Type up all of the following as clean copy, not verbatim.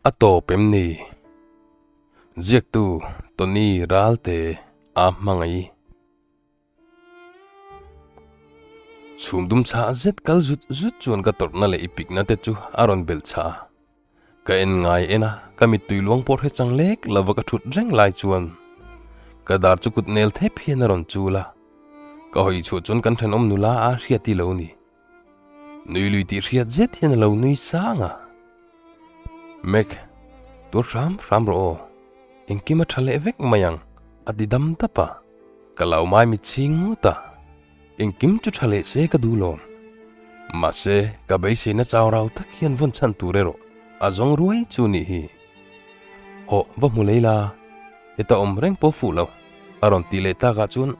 A tawp em ni? Ziaktu Tony Ralte a hmangaih. Chhum dum chhah zet kal zut zut chuan ka tawrhna leh i pikna te chu a rawn belh chhah a. Ka en ngai en a, ka mittui luang pawh hre chang lek lova ka thut reng lai chuan ka dar chu kut nel thep hian a rawn chul a. Ka hawi chhuah chuan kan thenawm nula a hriati lo ni. Nui lui tih hriat zet hian a lo nui sang a. Mac, tur hram hram rawh aw. Engkim a tha leh vek mai ang, a ti dam dap a. Ka lo mai mit chhing ngawt a. Engkim chu tha leh se ka duh lawm. Mahse, ka beiseina chau rau tak hian vawn chhan tur erawh a zawng ruai chu nih hi. Hawh, va hmu lei la, heta awm reng pawh fuh lo, a rawn tih leh takah chuan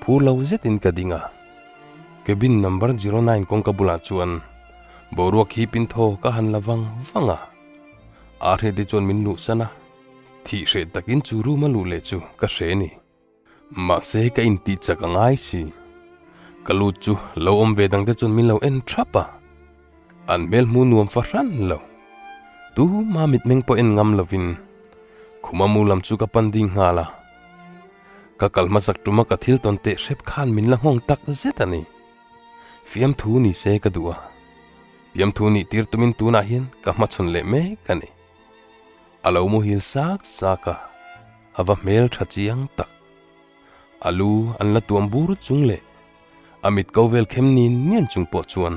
Phur lo zetin ka ding a, cabin number 09 kawngka bulah chuan boruak hipin thaw ka han la vang vang a. Arhete chuan min luhsan a, thih hreh takin chu room a luh leh chu ka hre ni. Mahse ka intih chak a ngai si. Ka lut chu lo awm ve dangte chuan min lo en thap a, an hmel hmu nuam fahran lo. Tuma mitmeng pawh en ngam lovin khuma mu lam chu ka pan ding nghal a. Ka kal hmasak tuma ka thil tawn teh hrep khan min la nghawng tak zet a ni. Fiamthu ni se ka duh a, fiamthu nih tir tumin tunah hian ka hmachhawn leh mek a ni. A lo muhil sak sak a, a va hmel tha chiang tak. A lu an la tuam bur chung leh a mit ko vel khem nin nian chung pawh chuan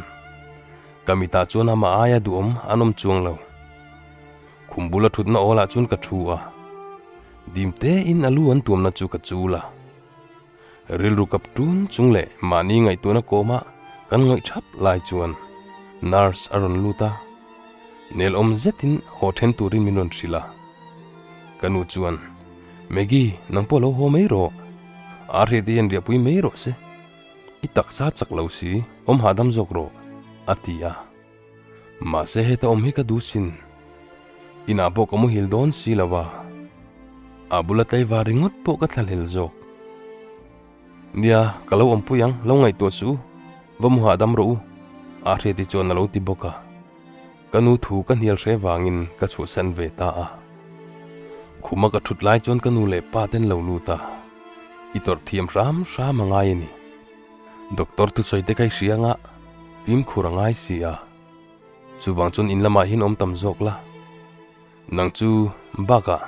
ka mitah chuan amah aia duhawm an awm chuang lo. Khum bula thutna awlah chuan ka thu a, dim tein a lu an tuamna chu ka chul a. Rilru kap tun chung leh mahni ngaihtuahna kawmah kan ngawih thap lai chuan nurse a rawn lut a, nelawm zetin haw then turin min rawn hrilh a. Ka nu chuan, Maggie, nang pawh lo haw mai rawh. Arhete hian riahpui mai rawh se. I taksa chak lo si, awm hahdam zawk rawh, a ti a. Mahse heta awm hi ka duh sin. Inah pawh ka muhil dawn si lo a. A bula tlaivar ringawt pawh ka thlahlel zawk. Nia, ka lo awmpui ang, lo ngaihtuah suh u. Va mu hahdam rawh u, Arhete chuan a lo ti bawk a. Ka nu thu ka hnial hre vangin ka chhuahsan ve ta a. Khuma ka thut lai chuan ka nu leh pa ten lo lut a, i tawrh thiam hram hram a ngai a ni. Doctor thusawi te kha i hria anga fimkhur a ngai si a, chuvang chuan in lamah hian awm tam zawk la. Nang chu bakah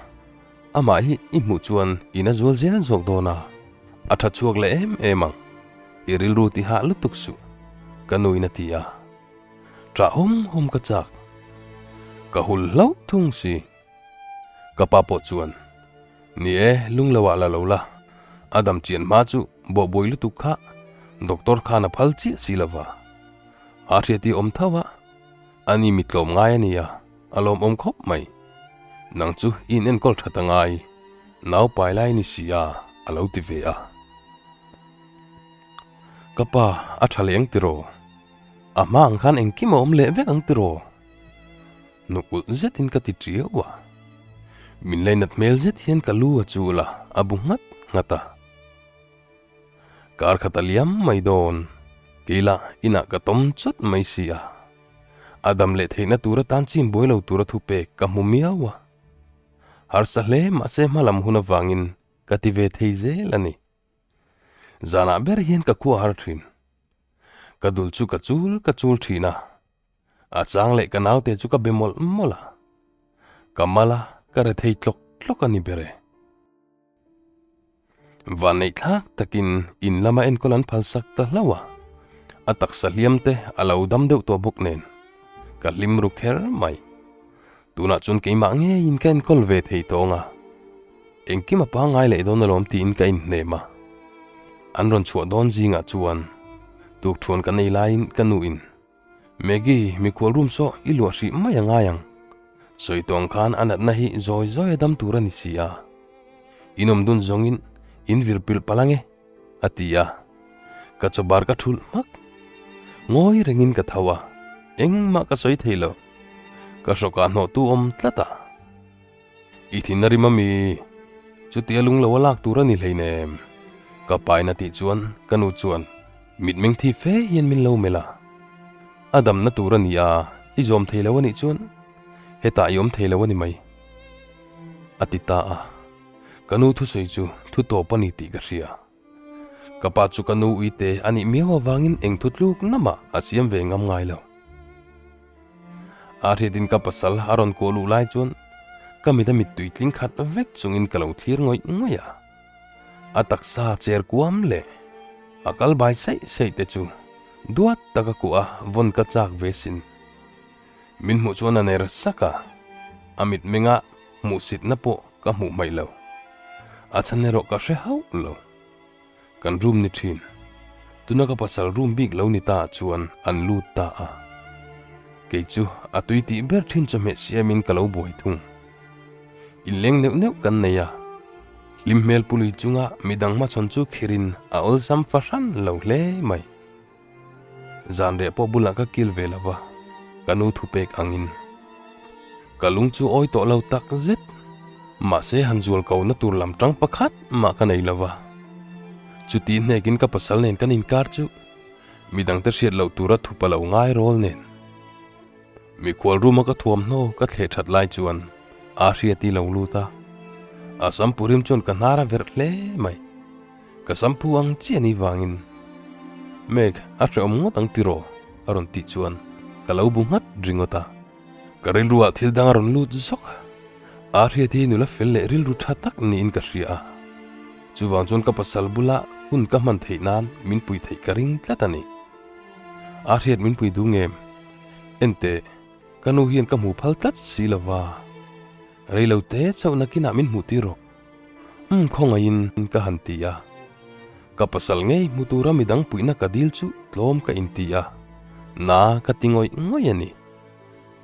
amah hi i hmuh chuan in a zual zel zawk dawn a, a tha chhuak leh em em ang, i rilru ti hah lutuk suh, ka nu in a ti a. Ṭah hawm hawm ka chak. Ka hul hlauh thung si. Ka pa pawh chuan, Ni e, lung lo ah la lo la. A dam chian hma chu bawhbuai lutuk kha doctor khan a phal chiah si lova. A hriati awm tho a, ani mi tlawm ngai a nia, a lawmawm khawp mai. Nang chu i in enkawl ṭhat a ngai, nau pai lai ni si a, a lo ti ve a. Ka pa, a ṭha leh ang tiraw? A hma ang khan engkim a awm leh vek ang tiraw? Nukulh zetin ka ti ṭiau a. Min lainat hmel zet hian ka lu a chul a, a bu nghat nghat a. Kar khat a liam mai dawn, keilah inah ka tawm chawt mai si a. A dam leh theihna tur atan chin buai lo tura thupek ka hmu miau a. Harsa hle mahse hmalam hun avangin ka ti ve thei zel a ni. Zanah ber hian ka khua har thin. Ka dul chu ka chul ka chul thin a, a chang leh ka naute chu ka be mawlh mawlh a. Ka mal a, ka re thei tlawk tlawk a ni ber e. Vanneih thlak takin in lama enkawl an phalsak ta hlauh a, a taksa hliam te a lo dam deuh tawh bawk nen, ka hlim ru kher mai. Tunah chuan keimah ngeiin ka enkawl ve thei tawng a, engkim a pangngai leh dawn alawm tiin ka inhnem a. An rawn chhuah dawn zingah chuan tukthuan ka nei laiin ka nuin, Maggie, mikhual room saw i luah hrih mai a ngai ang. Sawi tawng khan a natna hi zawi zawi a dam tur a ni si a. In awm dun zawngin in vir pilh palh ange, a ti a. Ka chawbar ka thulh hmak. Ngawi rengin ka tho a, engmah ka sawi thei lo. Ka hrawkah hnawhtu awm tlat a. I thin a rim a mi? Chutia lung lo a lak tur a ni hleinem. Ka pain a tih chuan ka nu chuan mitmeng thi fe hian min lo melh a. A damna tur a ni a, i zawm thei lo a nih chuan. Hetah i awm thei lo a ni mai, a ti ta a. Ka nu thusawi chu thu tawp a ni tih ka hria. Ka pa chu ka nu uite a nih miau avangin eng thu tluk na mah a siam ve ngam ngai lo. A hriatin ka pasal a rawn kuah luh lai chuan ka mit a mittui tling khat vek chungin ka lo thlir ngawih ngawih a. A taksa cher kuam leh a kal bai saih saih te chu duat taka kuah a vawn ka chak ve sin. Min hmuh chuan a ner sak a, a mitmenga hmuhsitna pawh ka hmuh hmaih lo. A chhan erawh ka hre hauh lo. Kan room ni thin. Tuna ka pasal room bik lo ni ta chuan an lut ta a. Kei chu a tui tih ber thin chawhmeh siamin ka lo buai thung. Inleng neuh neuh kan nei a. Hlim hmel pului chunga midang hmachhawn chu khirin a awlsam fahran lo hle mai. Zan reh pawh bulah ka kil ve lo va, ka nu thupek angin. Ka lung chu awi tawh lo tak zet. Mahse han zual ko na tur lam tang pakhat mah ka nei lo va. Chuti hnekin ka pasal nen kan inkar chu midangte hriat loh tura thupa lo ngai rawl nen. Mikhual room a ka thuamhnaw ka thleh that lai chuan a hriati lo lut a, a sampurim chuan ka hnar a verh hle mai. Ka samphu ang chiah ni vangin Meg a hrehawm ngawt ang tiraw? a rawn tih chuan ka lo bu nghat ringawt a. Ka rilruah thil dang a rawn lut zawk a, a hriat hi nula fel leh rilru tha tak niin ka hria a. Chuvang chuan ka pasal bula hun ka hman theih nan min pui theih ka ring tlat a ni. A hriat min pui duh ngem? Enteh, ka nu hian ka hmu phal tlat si lova, reilote chauh nakinah min hmuh tir rawh. Umm khawngaihin ka han ti a. Ka pasal ngei hmu tura midang puihna ka dil chu tlawm ka inti a, na ka ti ngawih ngawih a ni.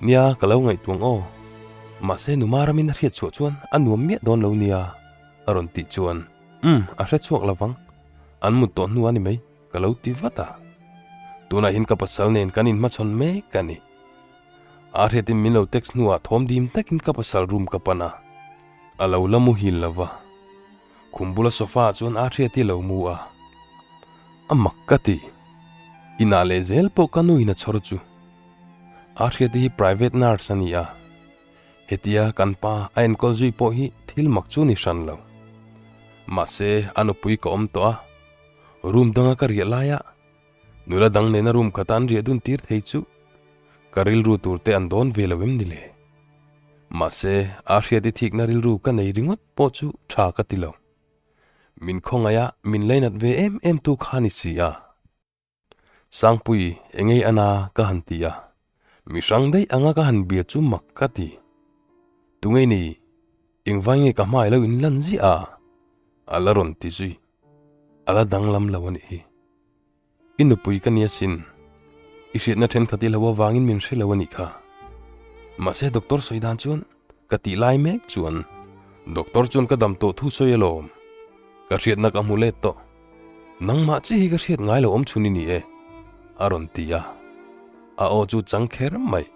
Nia ka lo ngaihtuang aw, mahse numa ramin a hriat chhuah chuan a nuam miah dawn lo nia a rawn tih chuan umm a hre chhuak lovang, an mut tawh hnu a ni mai ka lo ti vat a. Tunah hian ka pasal nen kan inhmachhawn mek a ni. A hriatin min lo text hnuah thawm dim takin ka pasal room ka pan a. A lo la muhil lo va, khum bula sofa ah chuan a hriat hi a lo mu a. A mak ka ti. Inah leh zel pawh ka nuin a chhawr chu. A hriat hi private nurse a ni a. Hetia kan pa a enkawl zui pawh hi thil mak chu ni hran lo. Mahse a nupui ka awm tawh a, room danga ka riah laia Nula dang nena room khata an riah dun tir thei chu ka rilru tur te an dawn ve lo em ni le? Mahse, a hriat i thikna rilru ka nei ringawt pawh chu tha ka ti lo. Min khawngaih a, min lainat ve em em tu kha ni si a. Sangpui, engei ana ka han ti a, mi hrang daih anga ka han bia chu mak ka ti. Tungei ni, engvai nge ka hmai lo in lan ziah a? A la rawn ti zui. A la danglam lo a nih hi. I nupui ka nia sin. I hriatna thenkhat i lo avangin min hre lo a nih kha. Mahse doctor sawi dan chuan ka tih lai mek chuan doctor chuan ka dam tawh thu sawi alawm. Ka hriatna ka hmu let tawh. Nangmah chi hi ka hriat ngai lo awm chhun i ni e, a rawn ti a. A aw chu chang kher mai.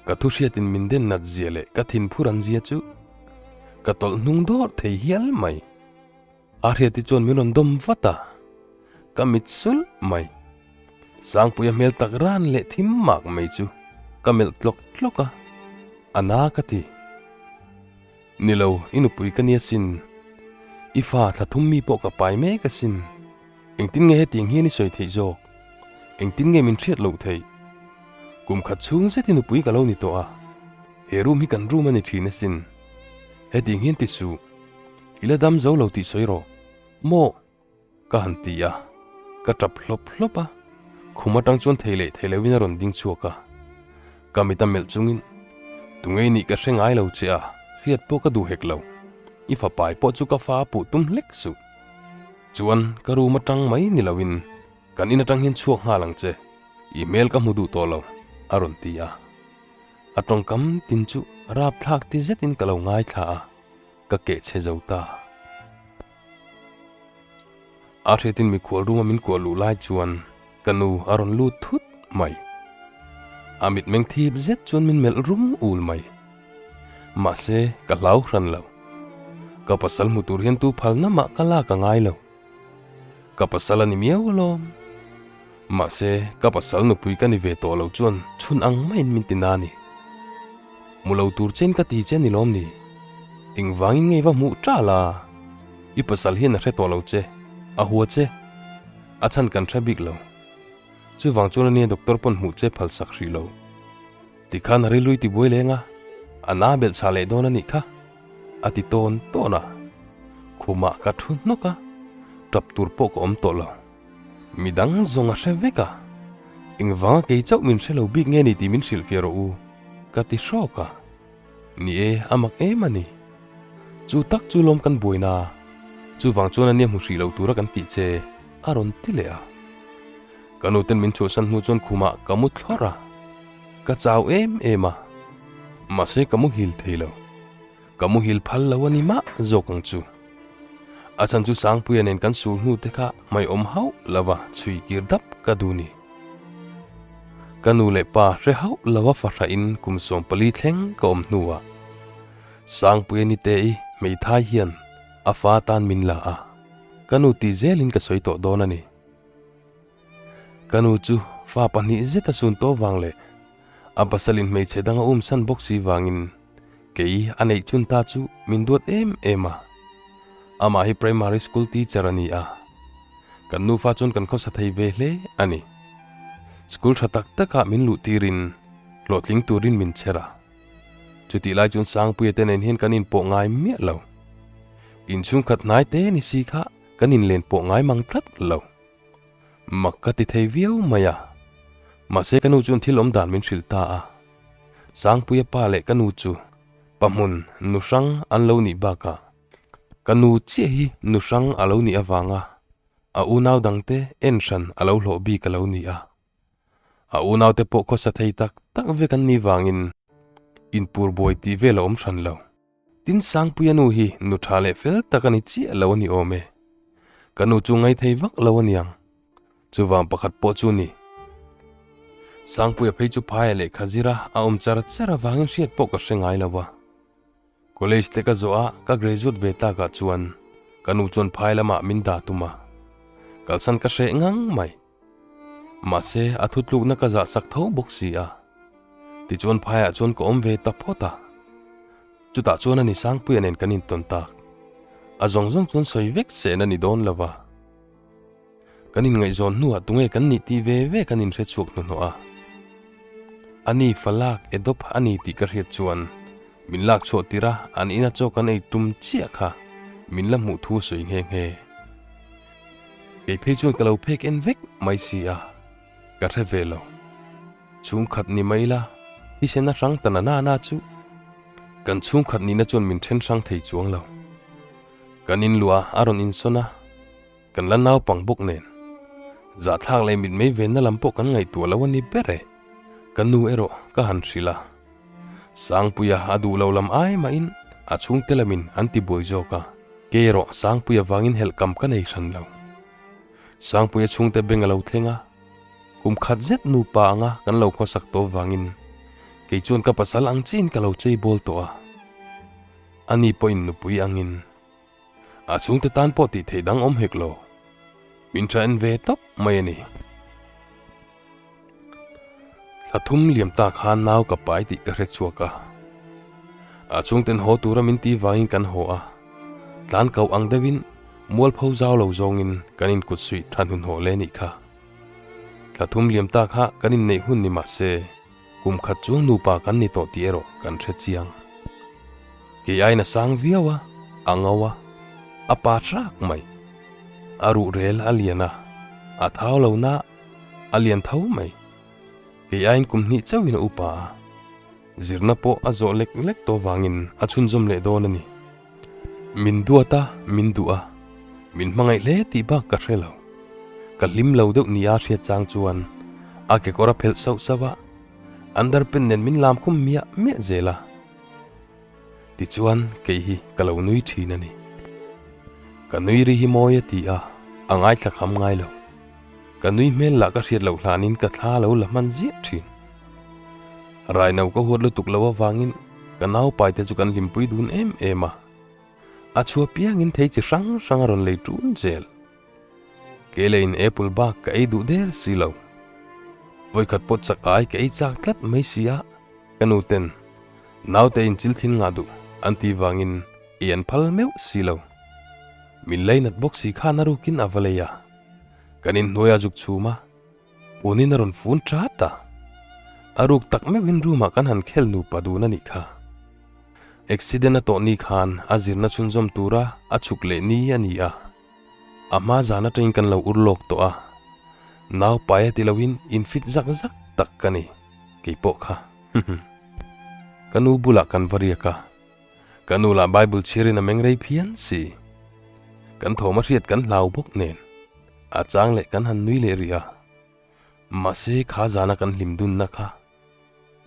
Ka thu hriatin min den nat zia leh ka thinphur an zia chu ka tawlh hnung dawrh thei hial mai. A hriati chuan min rawn dawm vat a, ka mit sulh mai. Sangpuia hmel tak ran leh thim mak mai chu ka melh tlawk tlawk a, a na ka ti. Ni lo, i nupui ka nia sin. I fa thla thum mi pawh ka pai mek asin. Engtin nge hetiang hian i sawi theih zawk? Engtin nge min hriat loh theih? Kum khat chhung zet i nupui ka lo ni tawh a, he room hi kan room a ni thin asin. Hetiang hian ti suh. I la dam zo lo tih sawi rawh. Maw? Ka han ti a, ka tap hlawp hlawp a, khum atang chuan thei leh thei loin a rawn ding chhuak a. Ka mit a melh chungin, Tungei nih ka hre ngai lo che a, hriat pawh ka duh hek lo. I fapai pawh chu ka fa a puh tum hlek suh. Chuan ka room atang mai ni loin kan in atang hian chhuak nghal ang che, i hmel ka hmu duh tawh lo, a rawn ti a. A tawngkam tin chu rapthlak ti zetin ka lo ngaithla a. Ka keh chhe zo ta. A hriatin mikhual ruma min kuah luh lai chuan ka nu a rawn lut thut mai. A mitmeng thip zet chuan min melh rum ul mai. Mahse, ka hlau hran lo. Ka pasal hmu tur hian tu phalna mah ka lak a ngai lo. Ka pasal a ni miau alawm. Mahse, ka pasal nupui ka ni ve tawh lo chuan chhun ang maiin min ti na a ni. Hmu lo tur chein ka ti che ni lawm ni? Engvangin nge i va hmuh ṭal a? I pasal hian a hre tawh lo che, a hua che. A chhan kan hre bik lo. Chuvang chuan ania doctor pawn hmuh che phal sak hrih lo. Tikhan a rilru i ti buai leng a, a na belh chhah leh dawn a nih kha, a ti tawn tawn a. Khumah ka thu hnawk a, tap tur pawh ka awm tawh lo. Midang zawng a hre vek a, engvanga kei chauh min hre lo bik nge ni tih min hrilhfiah rawh u, ka ti hrawk a. Ni e, a mak em a ni. Chu tak chu lawm kan buaina, chuvang chuan ania hmu hrih lo tura kan tih che, a rawn ti leh a. Ka nuten min chhuahsan hnu chuan khumah ka mu thlawrh a, ka chau em em a, mahse ka muhil thei lo. Ka muhil phal lo a ni mah zawk ang chu. A chhan chu Sangpuia nen kan sul hnu te kha hmaiawm hauh lova chhui kir dap ka duh ni. Ka nu leh pa hre hauh lova fahrahin kum 14 thleng ka awm hnuah Sangpuia nite i hmeithai hian a fa tan min la a, ka nu tih zelin ka sawi tawh dawn a ni. Ka nu chu fa pahnih zeta sun tawh vang leh a pasalin hmeichhe dang a umsan bawk si vangin kei a neih chun ta chu min duat em em a. Amah hi primary school teacher a ni a, kan nufa chuan kan khawsa thei ve hle a ni. School tha tak takah min luh tirin hlawhtling turin min chher a. Chutih lai chuan Sangpuia te nen hian kan inpawh ngai miah lo. Inchhungkhat hnai te ni si kha kan inlen pawh ngai mang tlat lo. Mak ka ti thei viau mai a. Mahse ka nu chuan thil awm dan min hrilh ta a. Sangpuia pa leh ka nu chu pahmun nu hrang an lo nih bakah ka nu chiah hi nu hrang a lo nih avanga a unau dangte en hran a lo hlawh bik a lo ni a. A unaute pawh khawsa thei tak tak vek an nih vangin inpur buai tih vel a awm hran lo. Tin Sangpuia nu hi nu tha leh fel tak a ni chiah lo a ni awm e. Ka nu chu ngaithei vak lo a niang. Chuvang pakhat pawh chu ni. Sangpuia phei chu phaia lehkha zira a awm char char avangin hriat pawh ka hre ngai lo a. College te ka zawh a, ka graduate ve takah chuan ka nu chuan phai lamah min dah tum a. Kalsan ka hreh ngang mai. Mahse a thutlukna ka zah sak tho bawk si a. Tichuan phaiah chuan ka awm ve ta phawt a. Chutah chuan a ni Sangpuia nen kan intawn tak. A zawng zawng chuan sawi vek sehna ni dawn lo va. Kan inngaihzawn hnuah tunge kan nih tih ve ve kan inhre chhuak hnuhnawh a. A ni falak e dawp a ni tih ka hriat chuan min lak chhuah tir a, an ina chaw kan ei tum chiah kha min la hmuh thu a sawi nghe nghe. Kei phei chuan ka lo phek en vek mai si a, ka hre ve lo. Chhungkhat ni mai la, thisen a hrang ta na na na chu kan chhungkhat nihna chuan min then hrang thei chuang lo. Kan inluah a rawn insawn a. Kan la naupang bawk nen zahthlak leh mitmei venna lam pawh kan ngaihtuah lo a ni ber e. Ka nu erawh ka han hrilh a, Sangpuia a duh lo lam ai mahin a chhungte lamin an ti buai zawk a, kei erawh Sangpuia vangin helh kam ka nei hran lo. Sangpuia chhungte beng a lo thleng a, kum khat zet nupa anga kan lo khawsak tawh vangin kei chuan ka pasal ang chiin ka lo chei bawl tawh a, ani pawhin nupui angin. A chhungte tan pawh tih theih dang awm hek lo. Min tha en ve tawp mai a ni. Thla thum liam ta khan nau ka pai tih ka hre chhuak a. A chhungten haw tura min ti vangin kan haw a. Tlan kau ang deuhin mualpho zau lo zawngin kan inkut suih tha hnuhnawh le nih kha. Thla thum liam ta kha kan inneih hun ni mah se kum khat chuang nupa kan ni tawh tih erawh kan hre chiang. Kei aiin a sang viau a, a ngo a, a pa hrak mai. A ruh rel a lian a, a thau lo na a lian tho mai. Kei aiin kum hnih chauhin a upa a, zirna pawh a zawh lek lek tawh vangin a chhunzawm leh dawn a ni. Min duat a, min duh a, min hmangaih hle tih bak ka hre lo. Ka hlim lo deuh nia hriat chang chuan a kekawr a phelh sauh sauh a, underpant nen min lam khum miah miah zel a. Tichuan kei hi ka lo nui thin a ni. Ka nui ri hi mawi a ti a, a ngaithla kham ngai lo. Ka nui hmel lah ka hriat loh hlanin ka thla lo la hman ziah thin. Raino ka huat lutuk lo avangin ka naupai te chu kan hlimpui dun em em a. A chhuah piangin thei chi hrang hrang a rawn lei tun zel. Kei leiin apple bak ka ei duh der si lo. Vawikhat pawh chak ai ka ei chak tlat mai si a, ka nu ten. Naute in chil thin ngah duh an tih vangin ei an phal meuh si lo. Min leinat bawk si khan a rukin a va lei a. Kan inhnuai a zuk chhum a, punin a rawn fun ṭat a. A ruk tak meuhin room ah kan han khel nupa dun a nih kha. Accident a tawh ni khan a zirna chhunzawm tura a chhuk leh ni a ni a. A hma zan atangin kan lo ur lawk tawh a, nau pai a ti loin infit zak zak tak ka ni, kei pawh kha. Ka nu bulah kan va riak a, ka nu lah Bible chhiarin a meng rei phian si. Kan thawm a hriat kan hlau bawk nen, a chang leh kan han nui leh rih a. Mahse kha zana kan hlim dunna kha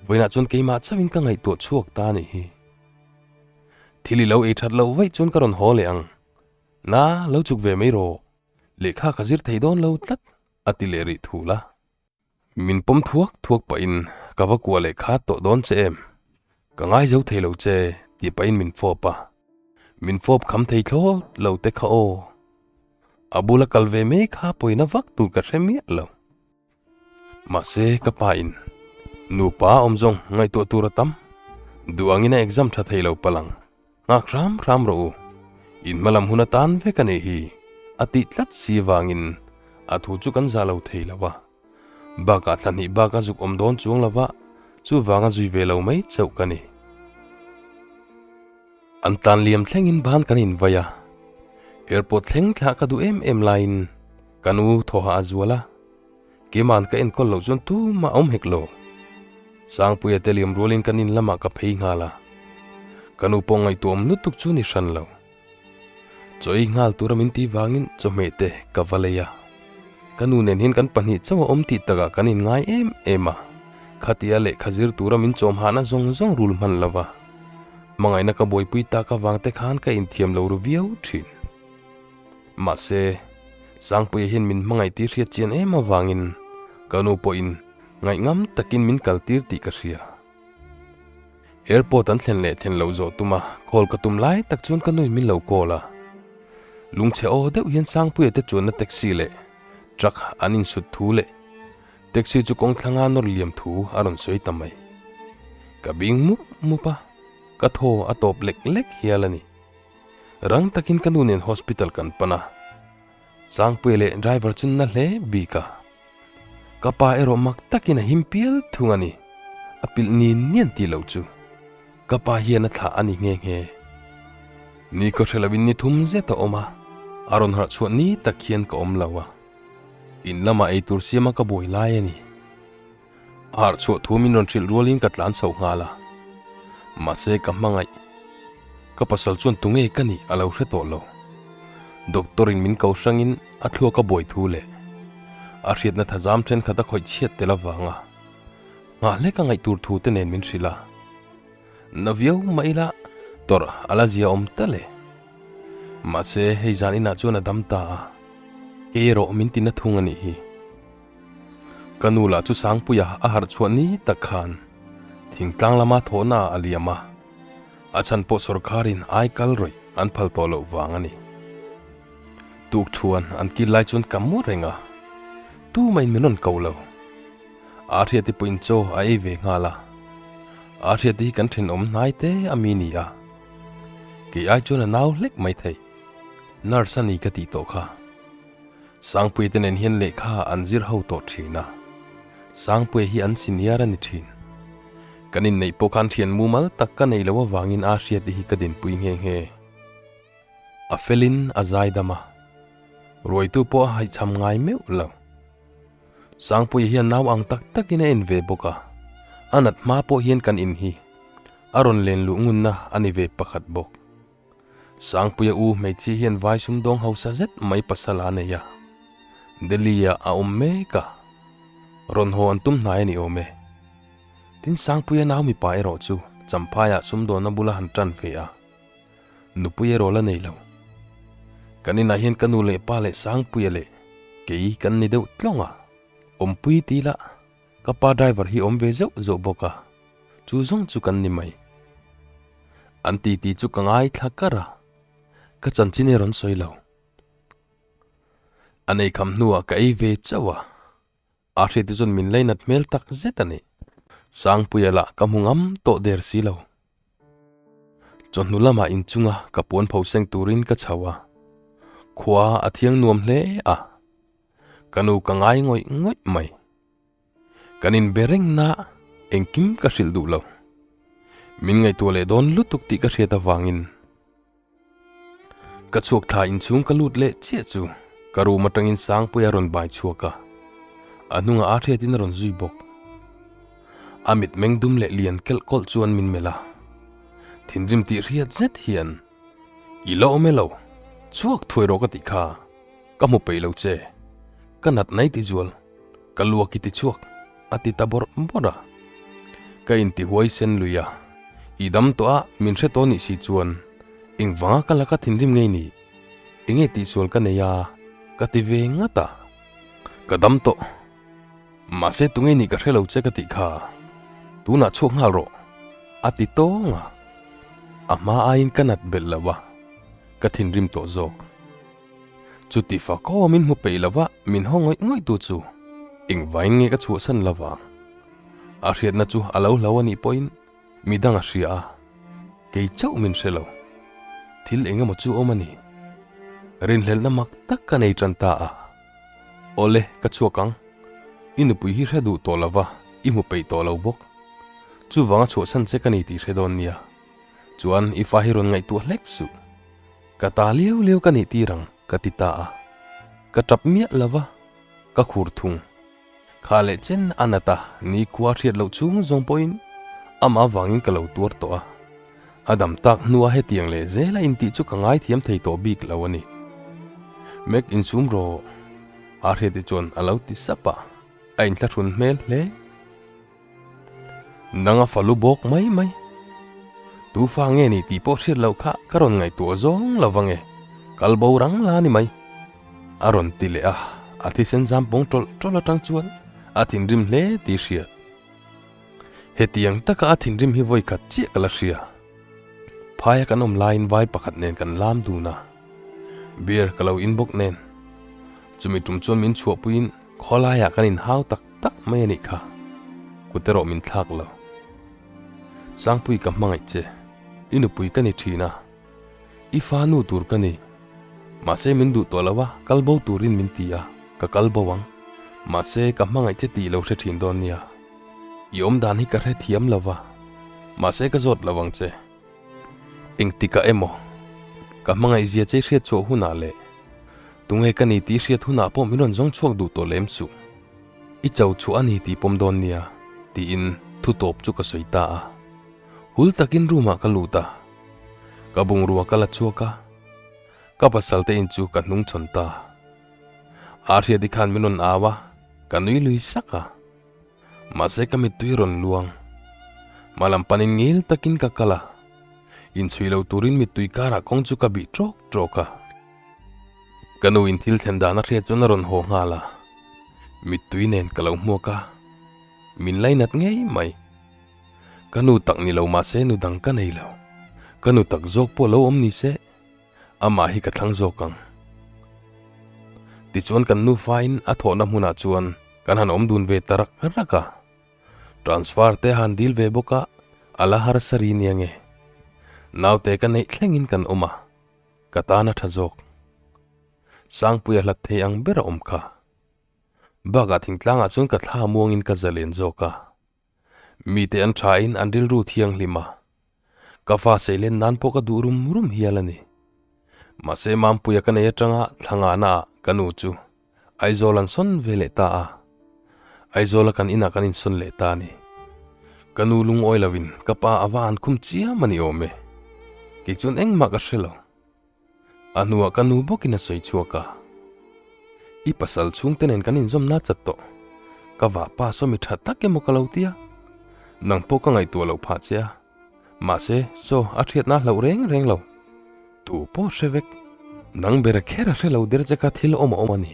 vawiinah chuan keimah chauhin ka ngaihtuah chhuak ta a nih hi. Thil i lo ei that loh vaih chuan ka rawn haw leh ang. Na, lo chuk ve mai rawh. Lehkha ka zir thei dawn lo tlat, a ti leh rih thul a. Min pawm thuak thuak pahin ka va kuah leh kha tawh dawn che em? Ka ngai zo thei lo che, tih pahin min fawp a. Min fawp kham thei thlawt lo te kha aw. A bula kal ve mai kha pawina vak tur ka hre miah lo. Mahse ka pa in nupa awm zawng ngaihtuah tur a tam. Duh angin a exam tha thei lo palang. Nghak hram hram rawh u, in hmalam hun atan vek a nih hi, a tih tlat si vangin a thu chu kan zah lo thei lo a. Bakah thla hnih bak a zuk awm dawn chuang lo va, chuvanga zui ve lo mai chauh ka ni. An tlan liam thlengin ban kan invai a, airport thleng thlah ka duh em em laiin ka nu thawha a zual a, Keima'n ka enkawl loh chuan tumah awm hek lo. Sangpuia te liam rualin kan in lamah ka phei nghal a. Ka nu pawh ngaihtuah awm lutuk chu ni hran lo. Chaw ei nghal tura min tih vangin chawhmeh te ka va lei a. Ka nu nen hian kan pahnih chauh a awm tih takah kan inngai em em a. Khatia lehkha zir tura min chawm hahna zawng zawng rul hman lo va. Hmangaihna ka buaipui tak avang te khan ka inthiam lo ru viau thin. Mahse, Sangpuia hian min hmangaih tih hriat chian em avangin ka nu pawhin ngaihngam takin min kaltir tih ka hria. Airport an thlen leh thlen loh zawh tuma call ka tum lai tak chuan ka nuin min lo call a. Lungchhe aw deuh hian Sangpuia te chuanna taxi leh truck an insut thu leh taxi chu kawng thlanga nawr liam thu a rawn sawi ta mai. Ka bing mup mup a, ka thaw a tawp lek lek hial a ni. Rang takin ka nu nen hospital kan pan a, Sangpuia leh driver chu na hle bik a. Ka pa erawh mak takin a him pial thung a ni, a pilh nin nian tih loh chu. Ka pa hian a thlah a ni nghe nghe. Ni khaw hre loin ni thum zet a awm a, a rawn harh chhuah ni tak hian ka awm lo a. In lamah eitur siama ka buai lai a ni. A harh chhuah thu min rawn hrilh rualin ka tlan chhoh nghal a. Mahse ka hmangaih. Ka pasal chuan tunge ka nih a lo hre tawh lo. Doctor in min ko hrangin a thluak a buai thu leh a hriatna thazam thenkhat a khawih chhiat tel avanga nghah hlek a ngaih tur thu te nen min hrilh a. Na viau mah ila tawrh a la zia awm tal e. Mahse hei zan inah chuan a dam ta a, kei erawh min ti na thung a nih hi. Ka nu lah chu Sangpuia a harh chhuah ni tak khan thingtlang lama thawhna ah a liam a, a chhan pawh sawrkharin ai kal rawih an phal tawh loh vang a ni. Tuk thuan an kil lai chuan ka mu reng a, tumahin min rawn ko lo. Ahriati pawhin chaw a ei ve nghal a, Ahriati hi kan thenawm hnai te a mi ni a, kei ai chuan a nau hlek maithei. Nurse a ni ka tih tawh kha. Sangpuia te nen hian lehkha an zir ho tawh thin a, Sangpuia hi an senior a ni thin. Kan inneih pawh khan thian mumal tak ka nei loh avangin a hriat hi ka dinpui nghe nghe. A felin a zaidam a, ruaitu pawh a haihchham ngai meuh lo. Sangpuia hian nau ang tak takin a en ve bawk a, a nat hma pawh hian kan in hi a rawn len luh ngunna a ni ve pakhat bawk. Sangpuia u hmeichhia hian vai sumdawng hausa zet mai pasal a nei a, Delhi-ah a awm mek a, rawn haw an tum hnai a ni awm e. Tin Sangpuia nau mipa erawh chu Champhaiah sumdawnna bula han tan ve a, nupui erawh la nei lo. Kan inah hian ka nu leh pa leh Sangpuia leh kei kan ni deuh tlawng a, awmpui ti ila ka pa driver hi awm ve zeuh zeuh bawk a, chu zawng chu kan ni mai. An titi chu ka ngaithla kar a, ka chanchin hi rawn sawi lo. A nei kham hnuah ka ei ve chauh a, a hriat te chuan min leinat hmel tak zet a ni. Sangpuia lah ka hmu ngam tawh der si lo. Chawhnu lamah inchunga ka puan pho seng turin ka chho a, khua a thiang nuam hle a, ka nu ka ngai ngawih ngawih mai. Kan inbe reng na engkim ka hrilh duh lo. Min ngaihtuah leh dawn lutuk tih ka hriat avangin ka chhuak thla inchhung ka lut leh chiah chu ka room atangin Sangpuia rawn bai chhuak a, a hnungah a hriatin a rawn zui bawk. A mitmeng dum leh lian kelh kawlh chuan min melh a, thinrim tih hriat zet hian, I la awm e lo, chhuak thuai rawh ka tih kha, ka hmu peih lo che, ka nat nai ti zual, ka luak i ti chhuak, a ti ta bawrh bawrh a. Ka inti huai sen lui a, I dam tawh a, min hre tawh nih si chuan engvanga ka laka thinrim ngei ni? Enge tihsual ka nei a? ka ti ve ngat a. Ka dam tawh. Mahse tunge nih ka hre lo che ka tih kha, tunah chhuak nghal rawh, a ti tawng a. A hma aiin ka nat belh lo a, ka thinrim tawh zawk. Chuti fakaw min hmu peih lova min haw ngawih ngawih tu chu engvain nge ka chhuahsan lo vang? A hriatna chu a lo hlo a nih pawhin midang a hria a, kei chauh min hre lo. Thil eng emaw chu awm a ni. Rinhlelhna mak tak ka nei tan ta a. Awle, ka chhuak ang. I nupui hi hre duh tawh lova, i hmu peih tawh lo bawk. Chuvanga chhuahsan che ka ni tih hre dawn nia. Chuan i fa hi rawn ngaihtuah hlek suh. Ka ta liau liau ka nih tir ang, ka ti ta a. Ka tap miah lova, ka khur thung. Kha leh chen a nat a, nikhua hriat loh chhung zawng pawhin amah avangin ka lo tuar tawh a. A dam tak hnua hetiang leh zel a intih chu ka ngaithiam thei tawh bik lo a ni. Mek insum rawh, a hriati chuan a lo ti sap a, a inthlahrun hmel hle. Nang a falu bawk mai mai. Tu fa nge ni tih pawh hriat loh kha ka rawn ngaihtuah zawng lo vang e, kal bo rang la ni mai. A rawn ti leh a, a thisen zam pawng tawlh tawlh atang chuan a thinrim hle tih hriat. Hetiang taka a thinrim hi vawi khat chiah ka la hria. Phaia kan awm laiin vai pakhat nen kan lam dun a, beer ka lo in bawk nen. Chumi tum chuan min chhuahpuiin khawlaiah kan inhau tak tak mai a nih kha. Kut erawh min thlak lo. Sangpui ka hmangaih che, i nupui ka ni thin a, i fa nu tur ka ni. Mahse min duh tawh lo a, kal bo turin min ti a, ka kal bo ang. Mahse ka hmangaih che tih lo hre thin dawn nia. I awm dan hi ka hre thiam lo va, mahse ka zawt lo ang che. Engtikah emaw, ka hmangaih zia che hriat chhuah hunah leh tunge ka ni tih hriat hunah pawh min rawn zawng chhuak duh tawh lem suh. I cho chhuah a ni tih pawm dawn nia, tiin thu tawp chu ka sawi ta a. Hul takin room ah ka lut a, ka bungrua ka la chhuak a, ka pasal te in chu ka hnung chhawn ta. Ahriati khan min rawn au a, ka nui lui sak a. Mahse ka mittui rawn luang. Hmalam panin ngil takin ka kal a, inchhui lo turin mittui karah kawng chu ka bih tawk tawk a. Ka nu in thil thlen dan a hriat chuan a rawn haw nghal a, mittui nen ka lo hmuak a, min lainat ngei mai. Ka nu tak ni lo mahse nu dang ka nei lo, ka nu tak zawk pawh lo awm ni se. Amah hi ka thlang zawk ang. Tichuan kan nufain a thawhna hmunah chuan kan han awm dun ve ta rak rak a. Transfer te a han dil ve bawk a, a la harsa ri nia nge. Naute ka neih thlengin kan awm a, ka tan a tha zawk. Sangpuia hlat thei ang ber a awm kha. Bakah thingtlangah chuan ka thla muangin ka zalen zawk a. Mite an thain an rilru thianghlim a, ka fa seilen nan pawh ka duh rum rum hial a ni. Mahse Mampuia ka nei atanga thla ngahna ah ka nu chu Aizawl an sawn ve leh ta a, Aizawla kan inah kan insawn leh ta a ni. Ka nu lungawi lovin ka pa a va an khum chiam a ni awm e. Kei chuan engmah ka hre lo. A hnuah ka nu bawkin a sawi chhuak a, I pasal chhungte nen kan inzawmna chat tawh. Ka vahpa sawmi tha tak emaw ka lo ti a, nang pawh ka ngaihtuah loh phah che a, mahse saw a hriatna a hlauh reng reng lo. Tu pawh hre vek. Nang ber kher a hre lo der che kha thil awm a awm a ni.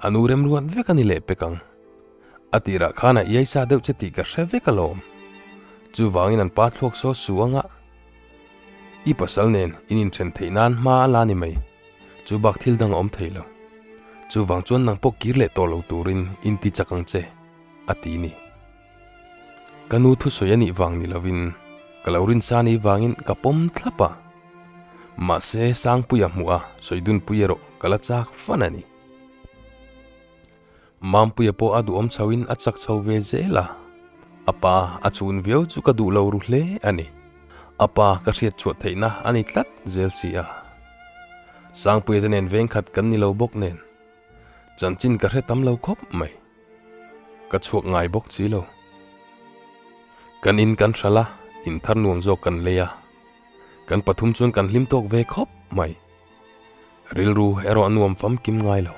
A nu remruat vek a ni leh pek ang. A tirah khan a iai sa deuh che tih ka hre vek alawm. Chuvangin an pa thluak saw su anga. I pasal nen in inthen theih nan hma a la ni mai, chu bak thil dang a awm thei lo. Chuvang chuan nang pawh kir leh tawh lo turin in ti chak ang che, a ti ni. Ka nu thusawi a nih vang ni lovin Ka lo rinsa ni vangin ka pawm thlap a. Mahse Sangpuia hmuh a Sawidunpui erawh ka la chak fan a ni. Mampuia pawh a duhawm chhoin a chak chho ve zel a, a pa a chhun viau chu ka duh lo ru hle a ni. A pa ka hriat chhuah theihna a ni tlat zel si a. Sangpuia te nen vengkhat kan ni lo bawk nen chanchin ka hre tam lo khawp mai. Ka chhuak ngai bawk si lo. Kan in kan hralh a, in thar nuam zawk kan lei a. Kan pathum chuan kan hlim tawk ve khawp mai. Rilru erawh a nuam famkim ngai lo.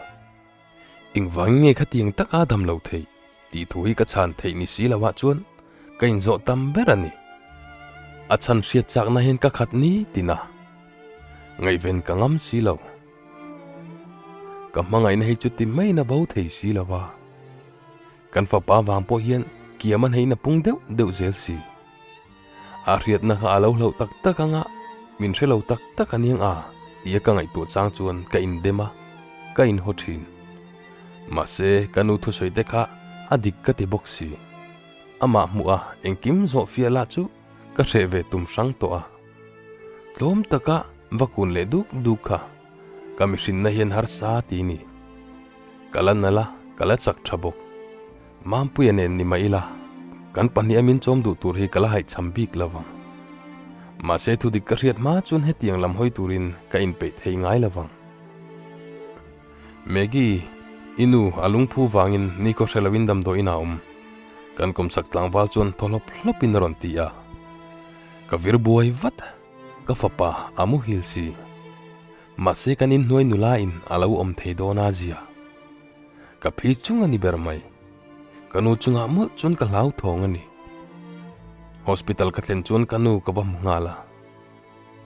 Engvangin nge khatiang taka dam lo theih tih thu hi ka chhan theih ni si loah chuan ka inzawh tam ber a ni. A chhan hriat chakna hian ka khat ni tin a, ngaihven ka ngam si lo. Ka hmangaihna hi chuti maiin a bo thei si lo va, kan fapa vang pawh hian kiam a hnein a pung deuh deuh zel si. A hriatna kha a lo hlauh tak tak anga min hre lo tak tak a niang a tia ka ngaihtuah chang chuan ka indem a, ka inhaw thin. Mahse, ka nu thusawi te kha a dik ka ti bawk si. Amah hmuh a engkim zawh fiah lah chu ka hreh ve tum hrang tawh a. Tlawm taka va kun leh duk duk kha ka mihrinna hian harsa ti ni. Ka la nalh a, ka la chak tha bawk. Mampuia nen ni mah ila, kan pahniha min chawm duh tur hi ka la haihchham bik lo vang. Mahse thudik ka hriat hma chuan hetiang lam hawi turin ka inpeih thei ngai lo vang. Maggie, i nu a lungphu vangin nikhaw hre loin damdawiin a awm. Kan kawmchhak tlangval chuan thaw hlawp hlawpin a rawn ti a. Ka vir buai vat, ka fapa a muhil si. Mahse kan inhnuai nula in a lo awm thei dawn a zia. Ka phi chung a ni ber mai. Ka nu chungah mawlh chuan ka hlauthawng a ni. Hospital ka thlen chuan ka nu ka va hmu nghal a.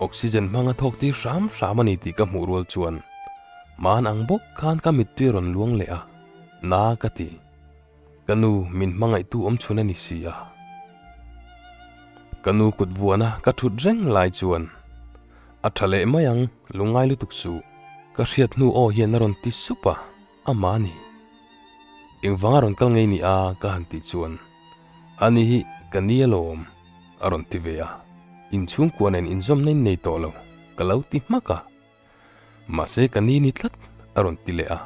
Oxygen hmang a thawk tir hram hram a ni tih ka hmuh rual chuan man ang bawk khan ka mittui a rawn luang leh a, na ka ti. Ka nu min hmangaihtu awm chhun a ni si a. Ka nu kut vuana ka thut reng lai chuan a tha leh mai ang lungngai lutuk suh. Ka hriat hnu aw hian a rawn ti sup a, amah a ni. Engvanga rawn kal ngei ni a ka han tih chuan ani hi ka ni alawm a rawn ti ve a, inchhungkua nen inzawmna in nei tawh lo ka lo ti hmak a. Mahse ka ni ni tlat a rawn ti leh a.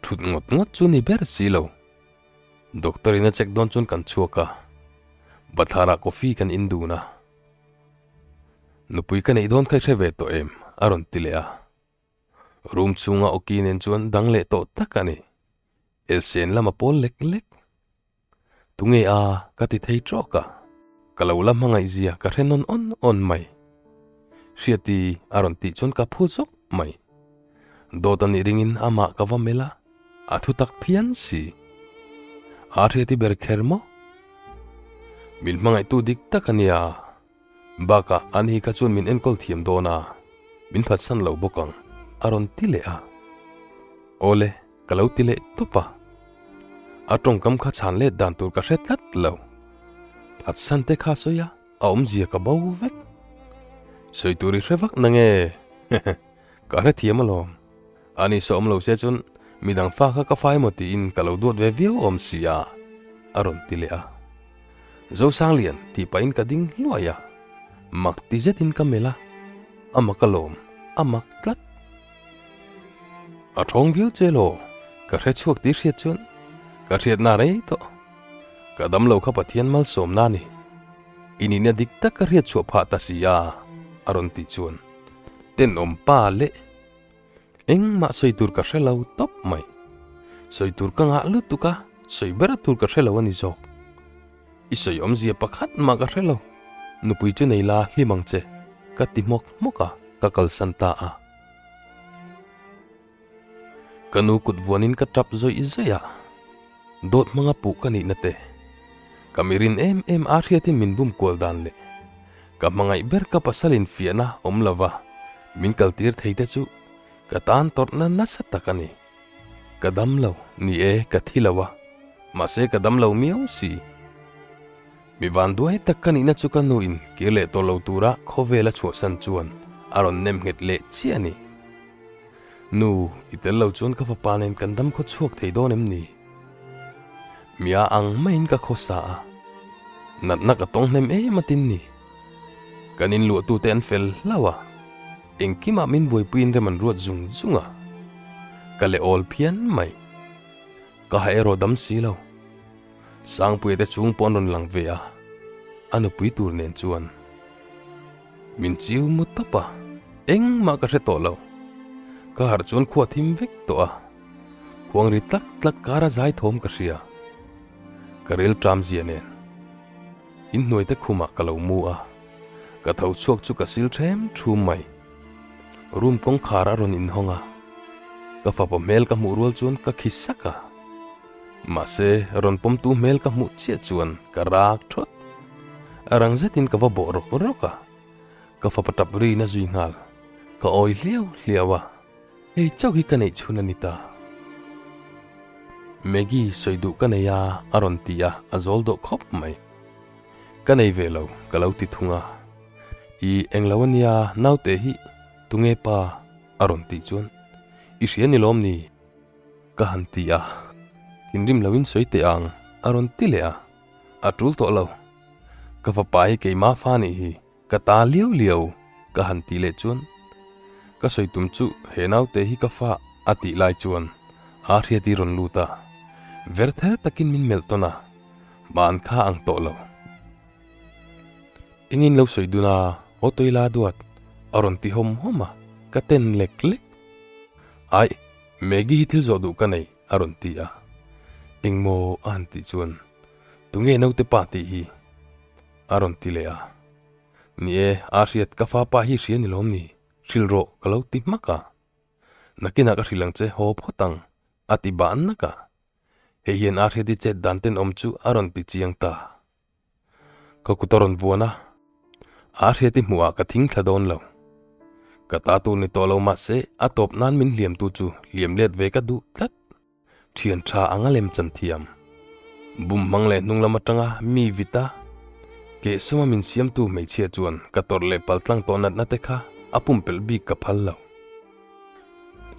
Thut ngawt ngawt chu ni ber si lo. Doctor in a check dawn chuan kan chhuak a, bathlarah coffee kan in dun a. Nupui ka neih dawn kha i hre ve tawh em? a rawn ti leh a. Room chhunga awki nen chuan dang leh tawh tak a ni. Elsen lam a pawl lek lek. Tunge a ka ti thei trawk a, ka lo la hmangaih zia ka hre nawn awn awn mai. Hriati a rawn tih chuan ka phu zawk mai. Dawt a nih ringin amah ka va melh a, a thu tak phian si. A hriati ber kher maw? Min hmangaihtu dik tak a nia. Bakah an hi kha chuan min enkawl thiam dawn a, min phatsan lo bawk ang, a rawn ti leh a. Awle, ka lo ti leh tawp a. A tawngkam kha chhan let dan tur ka hre tlat lo. Phatsan te kha sawi a, a awmzia ka bo vek. Sawi tur i hre vak na nge? Ka hre thiam alawm. Ani sawm lo se chuan midang fa kha ka fai maw tiin ka lo duat ve viau awm si a, a rawn ti leh a. Zosanglian tih pahin ka ding hluai a, mak ti zetin ka melh a, a mak alawm, a mak tlat. A thawng viau che law, ka hre chhuak tih hriat chuan ka hriatna rei tawh. Ka dam lo kha Pathian malsawmna a ni. I nihna dik tak ka hriat chhuah phah ta si a, a rawn tih chuan tenawm pa leh Engmah sawi tur ka hre lo tawp mai. Sawi tur ka ngah lutuk a, sawi ber tur ka hre lo a ni zawk. I sawi awmzia pakhat mah ka hre lo. Nupui chu nei la hlim ang che, ka ti hmawk hmawk a, ka kalsan ta a. Ka nu kut vuanin ka tap zawih zawih a, dawt hmanga puh ka nihna te, ka mirin em em a hriatin min bum kual dan leh ka hmangaih ber ka pasal infiahna awm lova min kaltir thei te chu ka tan tawrhna nasa tak a ni. Ka dam lo, ni e, ka thi lo a, mahse ka dam lo miau si. Mi vanduai tak ka nihna chu ka nuin kir leh tawh lo tura khawvel a chhuahsan chuan a rawn nem nghet leh chiah a ni. Nu, i tel lo chuan ka fapa nen kan dam khaw chhuak thei dawn em ni? Mia ang maiin ka khawsa a, natna ka tawng hnem em atin ni. Kan inluahtute an fel hlauh a, engkimah min buaipuiin rem an ruat zung zung a, ka leh awl phian mai. Ka ha erawh dam si lo. Sangpuia te chung pawh an rawn lang ve a, a nupui tur nen chuan min chiu mu tawp a, engmah ka hre tawh lo. Ka harh chuan khua thim vek tawh a, khuang ri tlak tlak kara zai thawm ka hria. Ka ril ṭam zia nen inhnuai te khumah ka lo mu a, ka tho chhuak chu ka sil ṭhem ṭhum mai. Room kawngkhar a rawn inhawng a, ka fapa hmel ka hmuh rual chuan ka khi sak a. Mahse, rawn pawmtu hmel ka hmuh chiah chuan ka rak thawt. A rang zetin ka va bawh rawk rawk a, ka fapa tap ri na zui nghal. Ka awi hliau hliau a, hei chauh hi ka neih chhun a ni ta. Maggie sawi duh ka nei a, a rawn ti a, a zawl dawh khawp mai. Ka nei ve lo, ka lo ti thung a. I englo a nia, naute hi tunge pa? a rawn tih chuan, I hria ni lawm ni? Ka han ti a, thinrim loin sawi teh ang a rawn ti leh a, a tul tawh lo. Ka fapa hi keimah fa nih hi ka ta liau liau ka han tih leh chuan ka sawi tum chu he naute hi ka fa a tih lai chuan a hriat i rawn lut a, ver ther takin min melh tawn a, ban kha ang tawh lo. Engin lo sawi dun a, aw tawila duat a rawn ti hawm hawm a, ka ten lek lek. Aih, Maggie hi thil zawh duh ka nei, a rawn ti a. Engmaw a han tih chuan, Tunge naute pa tih hi? a rawn ti leh a. Ni e, a hriat ka fa pa hi hria ni lawm ni, hrilh rawh ka lo ti hmak a. Nakinah ka hrilh ang che, haw phawt ang, a ti bah nak a. Hei hian a hriat i chet dan tenawm chu a rawn ti chiang ta. Ka kut a rawn vuan a, a hriat i hmuhah ka thing thla dawn lo. Ka ta tur ni tawh lo mahse a tawp nan min hliamtu chu hliam let ve ka duh tlat. Thian tha anga lem chan thiam. Bum hmang leh hnung lam atanga mi vit a, kehsawma min siamtu hmeichhia chuan ka tawrh leh paltlang tawh natna te kha a pumpelh bik ka phal lo.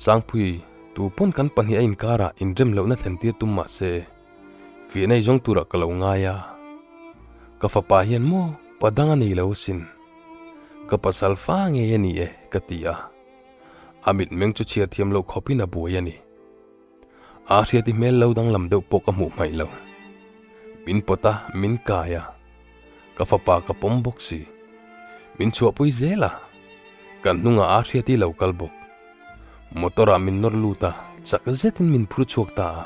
Sangpui, tu pawn kan pahnih a inkarah inrem lohna thlen tir tum mahse, Fiah nei zawng turah ka lo ngai a, ka fapa hian maw pa dang a nei lo asin. Ka pasal fa ngei a ni e ka ti a, a mitmeng chu chhiar thiam loh khawpin a buai a ni. A hriati hmel lo danglam deuh pawh ka hmuh hmaih lo. Min pawt a, min kai a, ka fapa ka pawm bawk si. Min chhuahpui zel a, kan hnungah a hriati lo kal bawk. Motor ah min nawr lut a, chak zetin min phur chhuak ta a.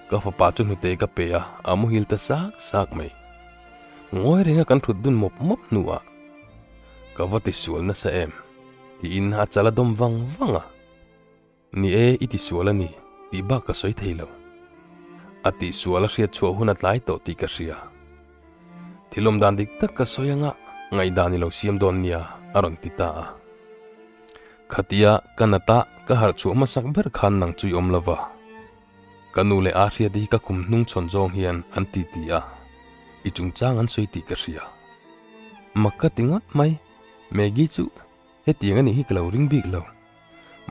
Ka fapa chu hnute ka pe a, a muhil ta sak sak mai. Ngawi renga kan thut dun mawp mawp hnuah, Ka va tisual nasa em? tiin a chal a dawm vang vang a. Ni e, i tisual a ni, tih bak ka sawi thei lo. A tihsual a hriat chhuah hun a tlai tawh tih ka hria. Thil awm dan dik tak ka sawi anga ngaihdan i lo siam dawn nia, a rawn ti ta a. Khatia ka nata ka harh chhuah hmasak ber khan nang chu i awm lova. Ka nu leh a hriat hi ka kum hnung chhawn zawng hian an ti ti a, i chungchang an sawi tih ka hria. Mak ka ti ngawt mai, Maggie chu hetiang a nih hi ka lo ring bik lo.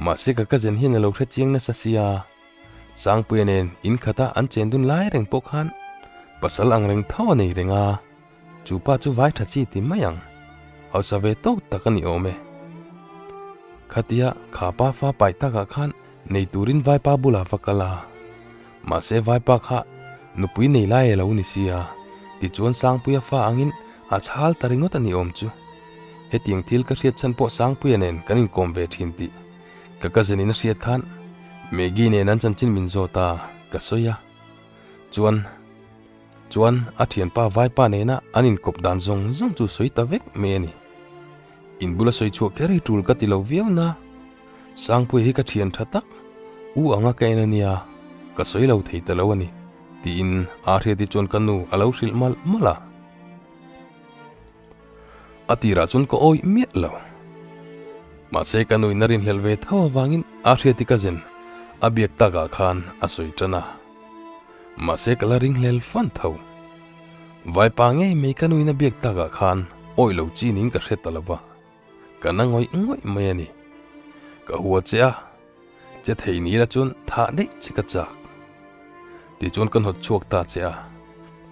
Mahse ka cousin hian a lo hre chiang nasa sia. Sangpuia nen in khata an chen dun lai reng pawh khan pasal ang reng tho a nei reng a. Chu pa chu vai tha chi ti mai ang. Hausa ve tawk tak a ni awm e. Khatia kha pa fa pai takah khan nei turin vaipa bulah va kal a. Mahse vaipa kha nupui nei lai a lo ni sia. Tichuan Sangpuia fa angin a chhal ta ringawt a ni awm chu. Hetiang thil ka hriat chhan pawh Sangpuia nen kan inkawm ve thin tih ka cousin in a hriat khan Maggie nen an chanchin min zawt a, ka sawi a. Chuan. Chuan a thianpa vaipa nena an inkawp dan zawng zawng chu sawi ta vek mai a ni. In bula sawi chhuah kher hi tul ka ti lo viau na. Sangpuia hi ka thian tha tak, u anga ka en a nia, ka sawi lo thei ta lo a ni, tiin aa hriati chuan ka nu a lo hrilh malh malh a. A tirah chuan ka awih miah lo. Mahse ka nuin a rinhlelh ve tho avangin a hriati ka zen a biak takah khan a sawi tan a. Mahse ka la ringhlel fan tho. Vaipa ngei mai ka nuin a biak takah khan awih lo chi niin ka hre ta lo va. Ka na ngawih ngawih mai a ni. Ka hua che a, che thei ni la chuan thah daih che ka chak. Tichuan ka hnawt chhuak ta che a,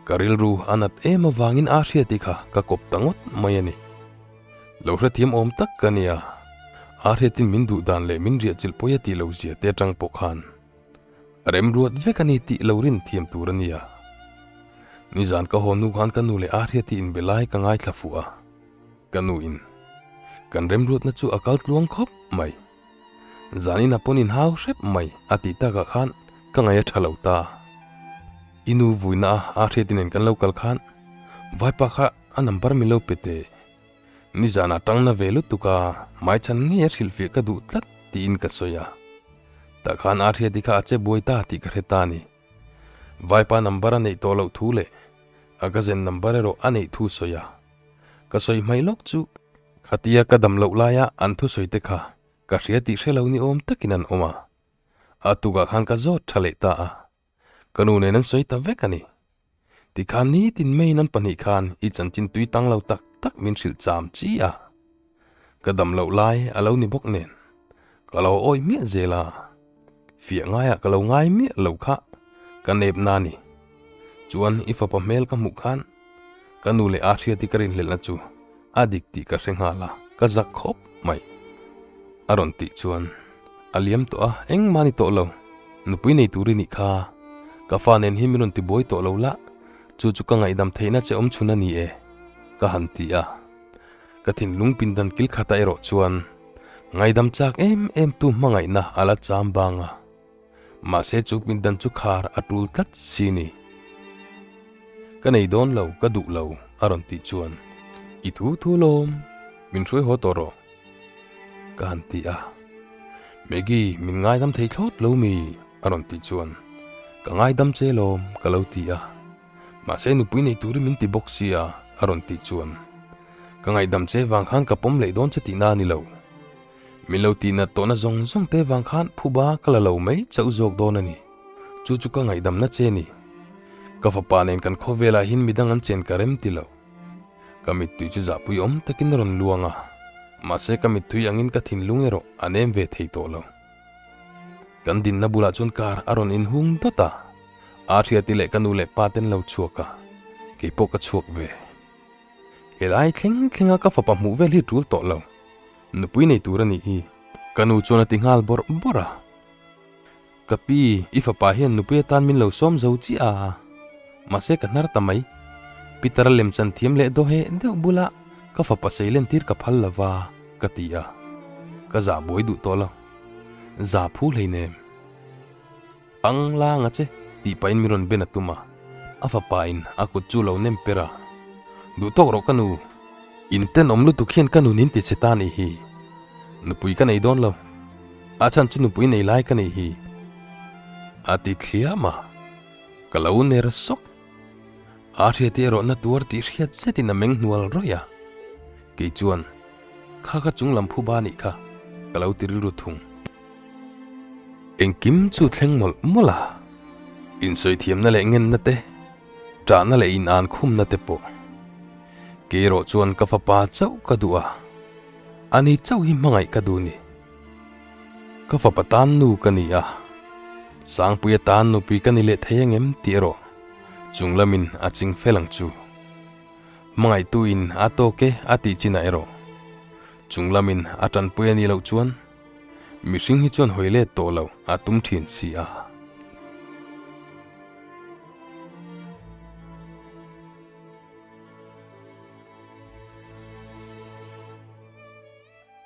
ka rilru a nat em avangin a hriati kha ka kawp ta ngawt mai a ni. Lo hrethiam awm tak ka nia, a hriatin min duh dan leh min riah chilh pawi a tih lo zia te atang pawh khan a remruat vek a ni tih lo rin thiam tur a nia. Nizan ka haw hnu khan ka nu leh a hriati inbe lai ka ngaithla fuh a, ka nu in kan remruatna chu a kal tluang khawp mai. Zanin a pawn in hau hrep mai a tih takah khan ka ngaih a tha lo ta. I nu vuina a a hriat inen kan lo kal khan vaipa kha a number min lo pe teh. Nizanah tangna ve lutuk a hmaichhan ngei a hrilhfiah ka duh tlat tiin ka sawi a. Tah khan a hriati kha a che buai ta tih ka hre ta a ni. Vaipa number a neih tawh loh thu leh a cousin number erawh a neih thu sawi a. Ka sawi hmaih lawk chu Khatia ka dam loh laia an thusawi te kha ka hria tih hre lo ni awm takin an awm a. A tukah khan ka zawt tha leh ta a. Ka nu nen an sawi ta vek a ni. Tikhan nitin maiin an pahnih khan i chanchin tui tang lo tak tak min hrilh cham chi a. Ka dam loh lai a lo ni bawk nen ka lo awih miah zel a. Fiah ngaiah ka lo ngai miah lo kha ka nep na ni. Chuan i fapa hmel ka hmuh khan ka nu leh a hriat hi ka rinhlelhna chu a dik tih ka hre nghal a, ka zak khawp mai. A rawn tih chuan a liam tawh a, engmah ni tawh lo, nupui nei tur i nih kha, ka fa nen hi min rawn ti buai tawh lo lah, chu chu ka ngaihdam theihna che awm chhun a ni e, ka han ti a. Ka thinlung pindan kil khatah erawh chuan ngaidam chak em em tu hmangaihna a la cham bang a, mahse chu pindan chu khar a tul tlat si ni. Ka nei dawn lo, ka duh lo, a rawn tih chuan, I thu thu lawm, min hruai haw tawh rawh, ka han ti a. Maggie, min ngaidam thei thlawt lo mi? a rawn tih chuan, Ka ngaidam che lawm, ka lo ti a. Mahse nupui nei turin min ti bawk sia, a rawn tih chuan, Ka ngaihdam che vang khan ka pawm leh dawn che tihna a ni lo. Min lo tihnat tawhna zawng zawng te vang khan phuba ka la lo mai chauh zawk dawn a ni. Chu chu ka ngaihdamna che ni. Ka fapa nen kan khawvelah hin midang an chen ka rem ti lo. Ka mittui chu zahpui awm takin a rawn luang a, mahse ka mittui angin ka thinlung erawh a nem ve thei tawh lo. Kan dinna bulah chuan car a rawn inhung dawt a, a hriati leh ka nu leh pa ten lo chhuak a, keipawh ka chhuak ve. Helai thleng thlenga ka fapa hmuh vel hi tul tawh lo, nupui nei tur a nih hi. Ka nu chuan a ti nghal bawrh bawrh a. Ka pi, i fapa hian nupui atan min lo sawm zo chiah a, mahse ka hnar ta mai. Peter a lem chan thiam leh dawheh deuh bula ka fapa sei len tir ka phal lo va, ka ti a. Ka zah buai duh tawh lo. Za phu hleinem. Ang la nga che, tih pahin min rawn ben a tum a, a fapa in a kut chu lo nem per a, Duh tawk rawh ka nu, in tenawm lutuk hian ka nun in ti che ta nih hi, nupui ka nei dawn lo, a chhan chu nupui nei lai ka nih hi, a ti thliam a, ka lo ner sawk. A hriati erawh na tuar tih hriat zetin a meng hnual rawih a, kei chuan, Kha ka chung lam phuba nih kha, ka lo ti rilru thung. Engkim chu thleng mawlh mawlh a, insawi thiamna leh ngenna te, ṭahna leh inan khumna te pawh. Kei erawh chuan ka fapa chauh ka duh a, ani chauh hi hmangaih ka duh ni. Ka fapa tan nu ka ni a, Sangpuia tan nupui ka ni leh thei angem tih erawh chung lamin a ching fel ang chu. Hmangaihtuin a tawk e a tih chinah erawh chung lamin a ṭanpui a nih loh chuan, Mihring hi chuan hawi let tawh lo a tum thin si a.